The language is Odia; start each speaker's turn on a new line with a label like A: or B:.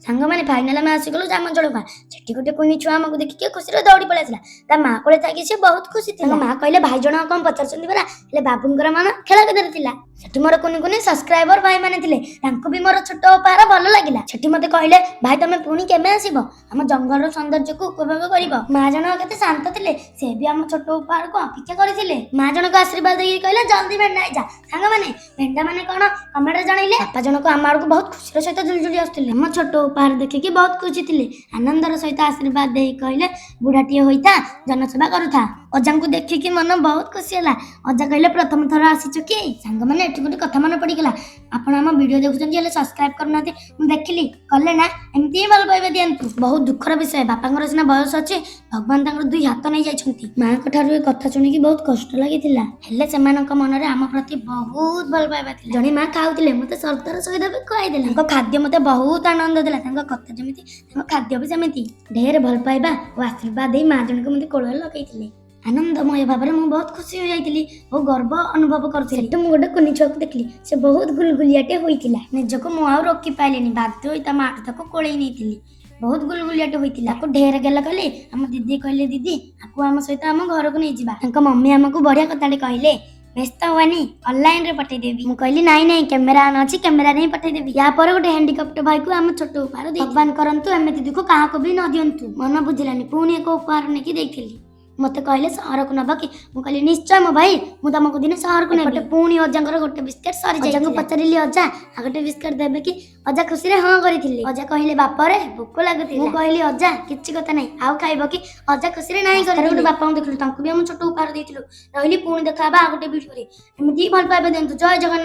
A: ସାଙ୍ଗମାନେ, ଫାଇନାଲ ଆମେ ଆସିଗଲୁ ଜାମଜଳୁକା। ସେଠି ଗୋଟେ କୁନି ଛୁଆ ଆମକୁ ଦେଖିକି ଖୁସିରେ ଦୌଡ଼ି ପଳେଇ ଆସିଲା। ତା ମା କୋଳେ ଥାଇକି ସେ ବହୁତ ଖୁସି ଥିଲା। ତାଙ୍କ ମା କହିଲେ, ଭାଇ ଜଣ କଣ ପଚାରୁଛନ୍ତି ପରା। ହେଲେ ବାବୁଙ୍କର ମନ ଖେଳକୁଦରେ ଥିଲା। ସେଠି ମୋର କୁନି କୁନି ସବସ୍କ୍ରାଇବର ଭାଇମାନେ ଥିଲେ। ତାଙ୍କୁ ବି ମୋର ଛୋଟ ଉପହାର ଭଲ ଲାଗିଲା। ସେଠି ମତେ କହିଲେ, ଭାଇ, ତମେ ପୁଣି କେବେ ଆସିବ, ଆମ ଜଙ୍ଗଲର ସୌନ୍ଦର୍ଯ୍ୟକୁ ଉପଭୋଗ କରିବ। ମା ଜଣକ କେତେ ଶାନ୍ତ ଥିଲେ। ସେ ବି ଆମ ଛୋଟ ଉପହାରକୁ ଅପେକ୍ଷା କରିଥିଲେ। ମା ଜଣକ ଆଶୀର୍ବାଦ ଦେଇକି କହିଲେ, ଜଲ୍ଦି ଭେଣ୍ଡା ହେଇଯା। ସାଙ୍ଗମାନେ, ଭେଣ୍ଡା ମାନେ କଣ କମେଣ୍ଟରେ ଜଣେଇଲେ। ବାପା ଜଣକ ଆମ ଆଡକୁ ବହୁତ ଖୁସିର ସହିତ ଝୁଲି ଝୁଲି ଆସୁଥିଲେ। ଆମ ଛୋଟ ଉପହାର ଦେଖିକି ବହୁତ ଖୁସି ଥିଲେ। ଆନନ୍ଦର ସହିତ ଆଶୀର୍ବାଦ ଦେଇ କହିଲେ, ବୁଢାଟିଏ ହୋଇଥା, ଜନସେବା କରୁଥା। ଅଜାଙ୍କୁ ଦେଖିକି ମନ ବହୁତ ଖୁସି ହେଲା। ଅଜା କହିଲେ, ପ୍ରଥମ ଥର ଆସିଛୁ କି? ସାଙ୍ଗମାନେ, ଏଠି ଗୋଟେ କଥା ମନେ ପଡିଗଲା। ଆପଣ ଆମ ଭିଡିଓ ଦେଖୁଛନ୍ତି, ହେଲେ ସବସ୍କ୍ରାଇବ କରୁନାହାନ୍ତି। ମୁଁ ଦେଖିଲି, କଲେ ନା? ଏମିତି ହିଁ ଭଲ ପାଇବା ଦିଅନ୍ତୁ। ବହୁତ ଦୁଃଖର ବିଷୟ, ବାପାଙ୍କର ସିନା ବୟସ ଅଛି, ଭଗବାନ ତାଙ୍କର ଦୁଇ ହାତ ନେଇ ଯାଇଛନ୍ତି। ମାଙ୍କ ଠାରୁ ଏ କଥା ଶୁଣିକି ବହୁତ କଷ୍ଟ ଲାଗିଥିଲା। ହେଲେ ସେମାନଙ୍କ ମନରେ ଆମ ପ୍ରତି ବହୁତ ଭଲ ପାଇବା ଥିଲା। ଜଣେ ମା ଖାଉଥିଲେ, ମତେ ଶ୍ରଦ୍ଧାର ସହିତ ବି ଖୁଆଇଦେଲେ। ତାଙ୍କ ଖାଦ୍ୟ ମତେ ବହୁତ ଆନନ୍ଦ ଦେଲା। ତାଙ୍କ କଥା ଯେମିତି, ତାଙ୍କ ଖାଦ୍ୟ ବି ସେମିତି। ଢେର ଭଲ ପାଇବା ଓ ଆଶୀର୍ବାଦ ଦେଇ ମା ଜଣକ ମତେ କୋଳରେ ଲଗେଇଥିଲେ। ଆନନ୍ଦମୟ ଭାବରେ ମୁଁ ବହୁତ ଖୁସି ହୋଇଯାଇଥିଲି ଓ ଗର୍ବ ଅନୁଭବ କରୁଥିଲି। ସେଠୁ ମୁଁ ଗୋଟେ କୁନି ଛୁଆକୁ ଦେଖିଲି। ସେ ବହୁତ ଗୁଲଗୁଲିଆଟେ ହୋଇଥିଲା। ନିଜକୁ ମୁଁ ଆଉ ରୋକି ପାଇଲିନି। ବାଧ୍ୟ ହୋଇ ତା ମାଠୁ ତାକୁ କୋଳେଇ ନେଇଥିଲି। ବହୁତ ଗୁଲଗୁଲିଆଟେ ହୋଇଥିଲା। ତାକୁ ଢେର ଗେଲ କଲି। ଆମ ଦିଦି କହିଲେ, ଦିଦି, ଆକୁ ଆମ ସହିତ ଆମ ଘରକୁ ନେଇଯିବା। ତାଙ୍କ ମମି ଆମକୁ ବଢିଆ କଥାଟେ କହିଲେ, ବ୍ୟସ୍ତ ହୁଅନି, ଅନଲାଇନରେ ପଠେଇଦେବି। ମୁଁ କହିଲି, ନାଇଁ ନାଇଁ, କ୍ୟାମେରା ଅନ୍ ଅଛି, କ୍ୟାମେରାରେ ହିଁ ପଠେଇଦେବି। ୟା ପରେ ଗୋଟେ ହ୍ୟାଣ୍ଡିକାପ୍ଟ ଭାଇକୁ ଆମ ଛୋଟ ଉପହାର ଦେଇ, ଭଗବାନ କରନ୍ତୁ ଏମିତି ଦୁଃଖ କାହାକୁ ବି ନ ଦିଅନ୍ତୁ। ମନ ବୁଝିଲାନି, ପୁଣି ଏକ ଉପହାର ନେଇକି ଦେଇଥିଲି। ମତେ କହିଲେ, ସହରକୁ ନବ କି? ମୁଁ କହିଲି, ନିଶ୍ଚୟ ମୋ ଭାଇ, ମୁଁ ତମକୁ ଦିନେ ସହରକୁ ନେବି। ପୁଣି ଅଜାଙ୍କର ଗୋଟେ ବିସ୍କେଟ ସରି। ଅଜାଙ୍କୁ ପଚାରିଲି, ଅଜା, ଆଉ ଗୋଟେ ବିସ୍କେଟ ଦେବେ କି? ଅଜା ଖୁସିରେ ହଁ କରିଥିଲେ। ଅଜା କହିଲେ, ବାପରେ, ଭୋକ ଲାଗୁଥିଲା। ମୁଁ କହିଲି, ଅଜା, କିଛି କଥା ନାହିଁ, ଆଉ ଖାଇବ କି? ଅଜା ଖୁସିରେ ନାହିଁ କରିଥିଲେ। ଗୋଟେ ବାପାଙ୍କୁ ଦେଖିଲୁ, ତାଙ୍କୁ ବି ଆମ ଛୋଟ ଉପହାର ଦେଇଥିଲୁ। ରହିଲି, ପୁଣି ଦେଖା ହବା ଆଉ ଗୋଟେ ଭିଡିଓରେ। ଏମିତି ହିଁ ଭଲ ପାଇବା ଦିଅନ୍ତୁ। ଜୟ ଜଗନ୍ନାଥ।